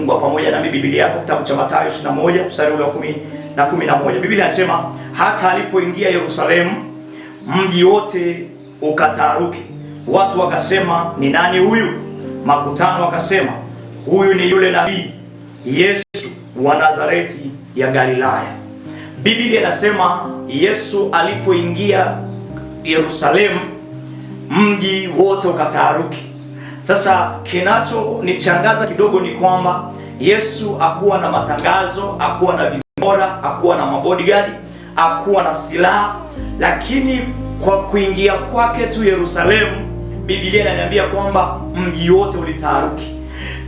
Fungua pamoja nami Biblia yako kitabu cha Mathayo 21 mstari ule wa 10 na 11. Biblia inasema hata alipoingia Yerusalemu, mji wote ukataharuki, watu wakasema, ni nani huyu? Makutano wakasema, huyu ni yule nabii Yesu wa Nazareti ya Galilaya. Biblia inasema Yesu alipoingia Yerusalemu, mji wote ukataharuki. Sasa kinachonichangaza kidogo ni kwamba Yesu hakuwa na matangazo, hakuwa na ving'ora, hakuwa na mabodyguard, hakuwa na silaha, lakini kwa kuingia kwake tu Yerusalemu, Biblia inaniambia kwamba mji wote ulitaharuki.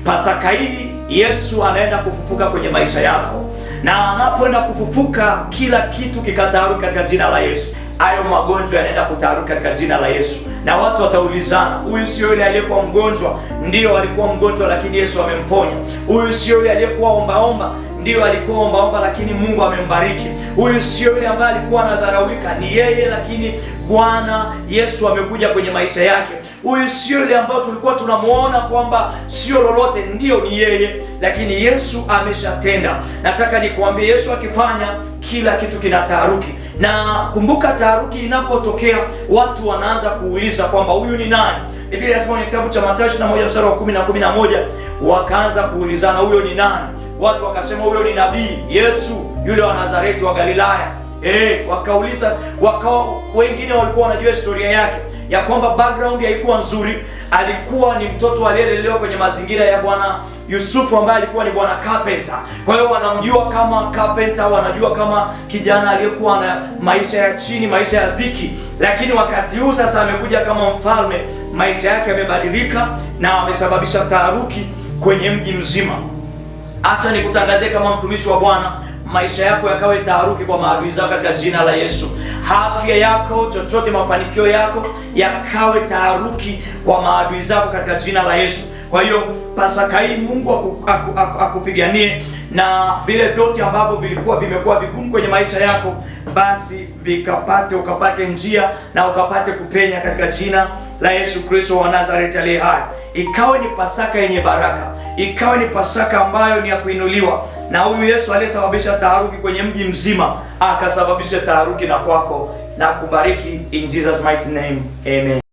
Pasaka hii Yesu anaenda kufufuka kwenye maisha yako, na anapoenda kufufuka, kila kitu kikataharuki katika jina la Yesu. Hayo magonjwa yanaenda kutaharuki katika jina la Yesu, na watu wataulizana, huyu sio yule aliyekuwa mgonjwa? Ndiyo, alikuwa mgonjwa, lakini Yesu amemponya. Huyu sio yule aliyekuwa ombaomba? Ndiyo, alikuwa ombaomba, lakini Mungu amembariki. Huyu sio yule ambaye alikuwa anadharaulika? Ni yeye, lakini Bwana Yesu amekuja kwenye maisha yake. Huyu sio yule ambayo tulikuwa tunamuona kwamba sio lolote? Ndiyo, ni yeye, lakini Yesu ameshatenda. Nataka nikuambie, Yesu akifanya kila kitu kina taharuki. Na kumbuka, taharuki inapotokea watu wanaanza kuuliza kwamba huyu ni nani? Biblia inasema kwenye kitabu cha Mathayo 21 mstari wa 10 na 11, wakaanza kuulizana huyo ni nani? Watu wakasema huyo ni nabii Yesu yule wa Nazareti wa Galilaya. Wakauliza wengine walikuwa wanajua historia yake ya kwamba background haikuwa nzuri. Alikuwa ni mtoto aliyelelewa kwenye mazingira ya bwana Yusufu ambaye alikuwa ni bwana carpenter. Kwa hiyo wanamjua kama carpenter, wanajua kama kijana aliyekuwa na maisha ya chini, maisha ya dhiki, lakini wakati huu sasa amekuja kama mfalme, maisha yake yamebadilika na amesababisha taharuki kwenye mji mzima. Acha nikutangazie kama mtumishi wa Bwana, maisha yako yakawe taharuki kwa maadui zako katika jina la Yesu. Afya yako, chochote, mafanikio yako yakawe taharuki kwa maadui zako katika jina la Yesu. Kwa hiyo Pasaka hii Mungu akupiganie na vile vyote ambavyo vilikuwa vimekuwa vigumu kwenye maisha yako, basi vikapate, ukapate njia na ukapate kupenya katika jina la Yesu Kristo wa Nazareti aliye hai. Ikawe ni Pasaka yenye baraka, ikawe ni Pasaka ambayo ni ya kuinuliwa, na huyu Yesu aliyesababisha taharuki kwenye mji mzima akasababisha taharuki na kwako, na kubariki in Jesus mighty name, amen.